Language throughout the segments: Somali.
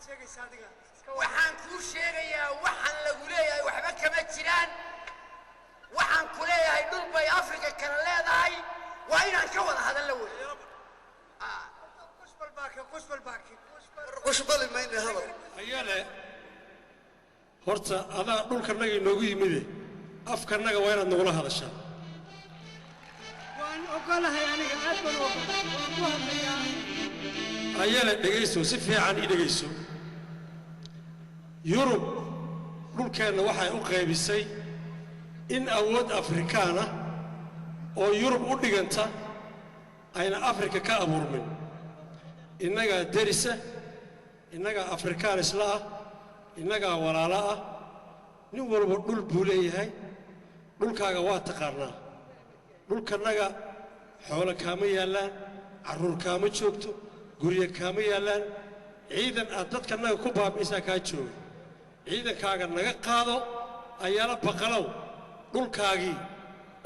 Sheegaysaa adiga? Waxaan kuu sheegayaa, waxaan lagu leeyahay waxba kama jiraan. Waxaan ku leeyahay dhul bay Afrika kala leedahay, waa inaan ka wada hadallo wey. Qushbali mayne hadal. Ayale, horta adaa dhulkanaga inoogu yimide, afkanaga waa inaad nagula hadashaa. Waan ogolahay aniga, aad baan u ogolahay, waan ku hadlayaa. Ayale, dhegayso, si fiican ii dhegayso. Yurub dhulkeenna waxay u qaybisay in awood Afrikaana oo Yurub u dhiganta ayna Afrika ka abuurmin. Innagaa derisa, innagaa Afrikaan isla ah, innagaa walaalo ah. Nin walba dhul buu leeyahay. Dhulkaaga waa taqaannaa. Dhulkannaga xoolo kaama yaallaan, carruur kaama joogto, guryo kaama yaallaan. Ciidan aad dadkannaga ku baabi'isaa kaa jooga. Ciidankaaga naga qaado, Ayaala Baqalow. Dhulkaagii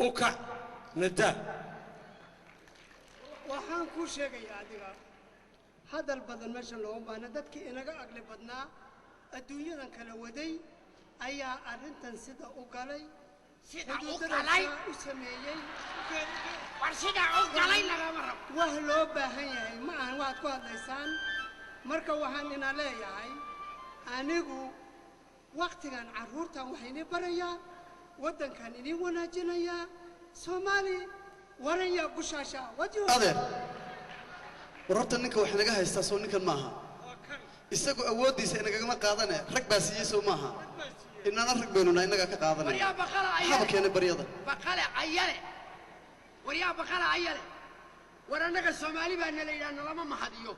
u kac, nadaa. Waxaan kuu sheegayaa adiga, hadal badan meeshan looma baahna. Dadkii inaga aqli badnaa, adduunyadan kala waday, ayaa arrintan sida u galay, Sida u xuduudada galay. Saa u sameeyey. War sidaa u galay lagama rabo. Wax loo baahan yahay ma ahan waxaad ku hadlaysaan. Marka waxaan ina leeyahay anigu, wakhtigan carruurtan waxaa inii barayaa, waddankan inii wanaajinayaa. Soomaali waranya gushaasha. Adeer, war horta ninka wax inaga haystaa soo ninkan maaha. Isagu awooddiisa inagagama qaadane, rag baa siiyey, soo maaha? Inana rag baynu nahay, innagaa ka qaadanaya. Waryaa Baqala. Maxaaba Ayale. Keenay baryada. Baqale Ayale, waryaa Baqala Ayale, war annaga Soomaali baa nala yidhaha, nalama mahadiyo.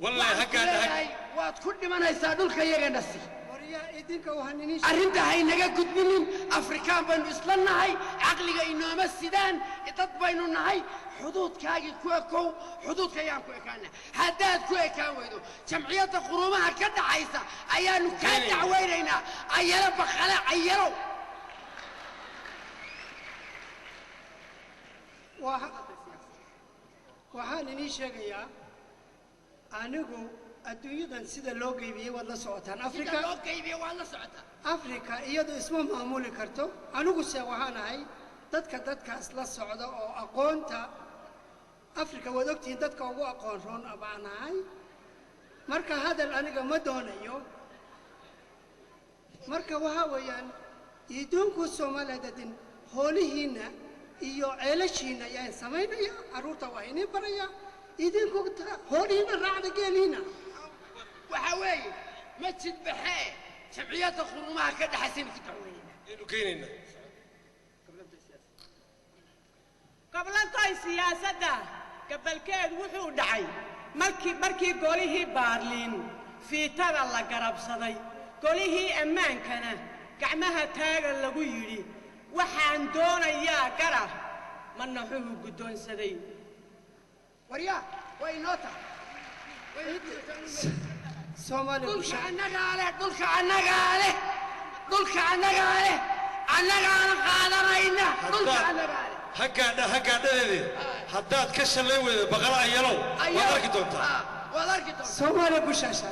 Wallaahi. Waxaan ku haggaadha. leeyahay, waad ku dhimanaysaa dhulka iyaga nasi. Waryaa, idinka waxaan iniin Arrinta haynaga gudbinin. Afrikaan baynu isla nahay, caqliga inooma sidaan, dad baynu nahay. Xuduudkaagii ku ekow, xuduudka ayaan ku ekaana. Haddaad ku ekaan weydo, Jamciyadda Quruumaha ka dhaxaysa ayaanu kaa dacwaynaynaa, Ayalo Baqale Ayalow. Waxaan inii sheegayaa anigu, adduunyadan sida loo geybiyey waad la socotaan. Sida Afrika loo qaybiye waad la socotaa. Afrika iyadu isma maamuli karto. Aniguse waxaan ahay dadka dadkaas la socda oo aqoonta Afrika, waad ogtihiin, dadka ugu aqoon roon baan ahay. Marka hadal aniga ma doonayo. Marka waxaa weeyaan, idinku Soomaaliya dadin, hoolihiinna iyo ceelashiinna ayaan samaynaya, carruurta waa inii baraya. Idinku hoolihiinna raacda, geelihiinna. Waxaa weeye ma jidbaxee, Jamciyadda Quruumaha ka dhaxaysaynu ku dacweynaynaa. Aynu keenaynaa. Goblantoy, siyaasadda gabalkeed wuxuu dhacay markii golihii Baarliin fiitada la garabsaday, golihii ammaankana gacmaha taaga lagu yidhi. Waxaan doonayaa gara manaxuhu guddoonsaday. Waryaa, waa inoo tahay. Soomaaliya. Dhulka annagaa leh, dhulka annagaa leh, dhulka annagaa leh, annagaana qaadanayna dhulka annagaa leh. Haggaadha, haggaadhadeede, haddaad ka shallayn weydo, Baqala Ayalow, waad arki doontaa. Waad arki doontaa. Soomaaliya bushaasha.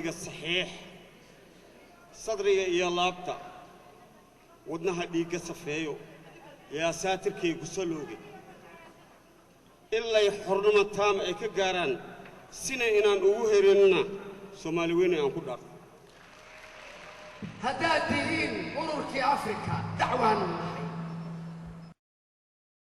Qalbigayga saxiix, sadriga iyo laabta, wadnaha dhiigga safeeyo, yaa saatirkaygu salooge. Ilay xornimo taama ay ka gaaraan, sina inaan ugu herinna Soomaali weyne aan ku dhaarto. Haddaad tihiin ururkii Afrika, dacwaanu nahay.